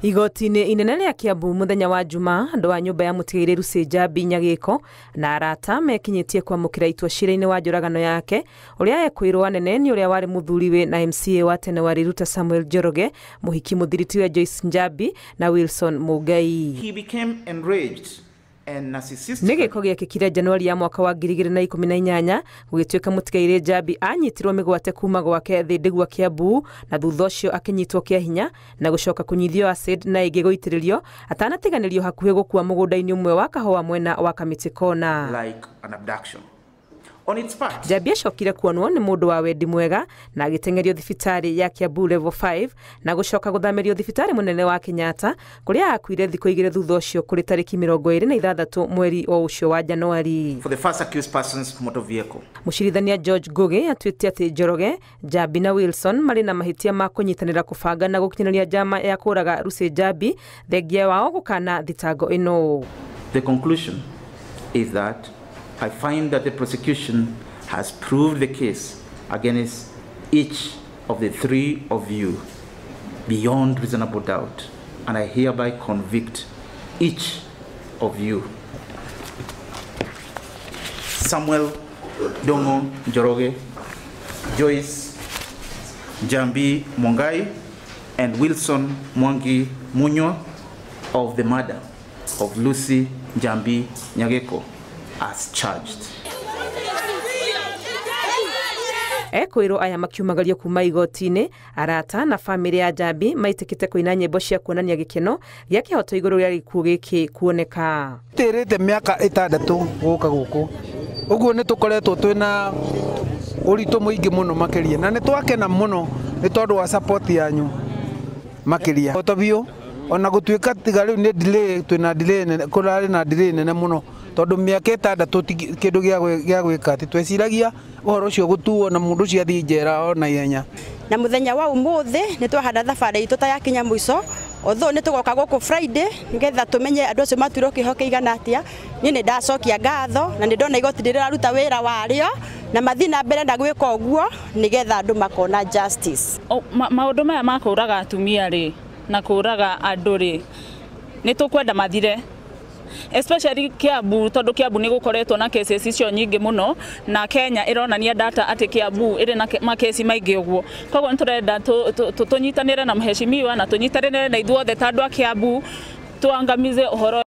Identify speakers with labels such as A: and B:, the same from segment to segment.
A: Igoti-inĩ inene rĩa Kiambu mũthenya wa Juma, andũ a nyũmba ya mũtigairĩ Lucy Njambi Nyagĩko na arata mekinyĩtie kwamũkĩra itua cira-inĩ wa njũragano yake ũrĩa ekwĩrwo anene nĩ ũrĩa warĩ mũthuriwe na MCA wa tene wa Riruta Samuel Njoroge, mũhiki mũthiritiwe Joyce Njambi na Wilson Mũngai.
B: He became enraged and narcissistic.
A: Nĩ gĩko gĩekĩkire Januari ya mwaka wa 2018 gũgĩtuĩka mũtigairĩ Njambi anyitirwo mĩgwate kuma gwake Thĩndĩgua Kiambu na thutha ũcio akĩnyitwo kĩa hinya na gũcoka kũnyithio acid na ĩngĩ gũitĩrĩrio atanatiganĩrio hakuhĩ gũkua mũgũnda-inĩ ũmwe wa kahũa mwena wa Kamĩtĩ Kona.
B: Like an abduction. On its part,
A: Njambi acokire kuonwo nĩ mũndũ wa wendi mwega na agĩteng'erio thibitarĩ ya Kiambu Level 5 na gũcoka gũthamĩrio thibitarĩ mũnene wa Kenyatta kũrĩa akuire thikũ igĩrĩ thutha ũcio kũrĩ tarĩki 26 mweri o ũcio wa Januari.
B: For the first accused person's motor vehicle.
A: Mũcirithania George Ngugi atuĩte atĩ Njoroge, Njambi na Wilson marĩ na mahĩtia ma kũnyitanĩra kũbanga na gũkinyanĩria njama ya kũũraga Lucy Njambi thengia wao gũkana thitango ĩno.
B: The conclusion is that I find that the prosecution has proved the case against each of the three of you beyond reasonable doubt, and I hereby convict each of you. Samuel Dongo Njoroge, Joyce Njambi Mungai, and Wilson Mwangi Munyua of the murder of Lucy Njambi Nyageko as charged.
A: Ekwĩrwo aya makiumagario kuma igoti-inĩ, arata na bamĩrĩ ya Njambi maitĩkĩte kũina nyĩmbo cia kuonania gĩkeno gĩa kĩhoto igũrũ rĩa gĩkuũ gĩkĩ kuoneka.
C: Tĩrĩte mĩaka 6 gũka gũkũ ũguo nĩ tũkoretwo twĩna ũritũ mũingĩ mũno makĩria na nĩ twakena mũno nĩ tondũ wa support yanyu makĩria. O biũ ona gũtuĩka tiga rĩu nĩ delay, twĩna delay nene, kũrarĩ na delay nene mũno tondũ mĩaka 6 kĩndũ gĩa gwĩka atĩ tweciragia ũhoro ũcio gũtuo na mũndũ ũcio athiĩ njera ona ihenya.
D: Na mũthenya wa ũmũthĩ nĩ twahanda thabarĩ itũ ta yakinya mũico, although nĩ tũgoka gũkũ Friday nĩgetha tũmenye andũ acio matuirwo kĩho kĩigana atĩa. Niĩ nĩ ndacokia ngatho na nĩ ndona igoti rĩraruta wĩra warĩo na mathiĩ na mbere na gwĩka ũguo nĩgetha andũ makona justice.
E: Maũndũ maya ma kũũraga atumia rĩ na kũũraga andũ rĩ nĩ tũkwenda mathire, especially Kiambu tondu Kiambu ni gukoretwo na cases icio nyingi muno na Kenya ironania data ati Kiambu iri na makesi maingi uguo. Koguo ni turenda tunyitanire na mheshimiwa na tunyitanire na ithuothe ta andu a Kiambu tuangamize uhoro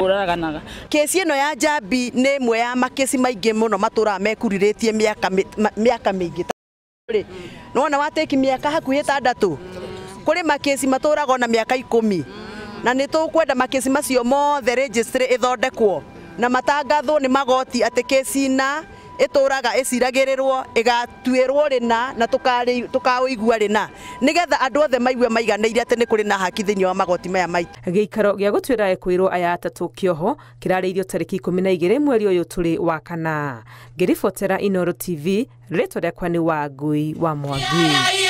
E: uraganaga.
D: Kesi ino ya Njambi ni imwe ya makesi maingi muno maturaga mekurirĩtie miaka mingi. Nĩwona wateki miaka hakuhĩ 6 kũrĩ makesi matũraga ona miaka 10 na nĩ tũkwenda makesi macio mothe registry ĩthondekwo na matangathwo nĩ magoti atĩ kesi na ĩtũraga ĩciragĩrĩrwo ĩgatuĩrwo rĩna na tũkaũigua rĩna nĩgetha andũ othe maigue maiganĩire atĩ nĩ kũrĩ na haki thĩinĩ wa magoti maya maitũ.
A: Gĩikaro gĩa gũtuĩra ekwĩrwo aya atatũ kĩoho kĩrarĩirio tarĩki 12 mweri ũyũ tũrĩ wa kana. Ngĩribotera Inooro TV, rĩtwa rĩakwa nĩ Wangui wa Mwangi.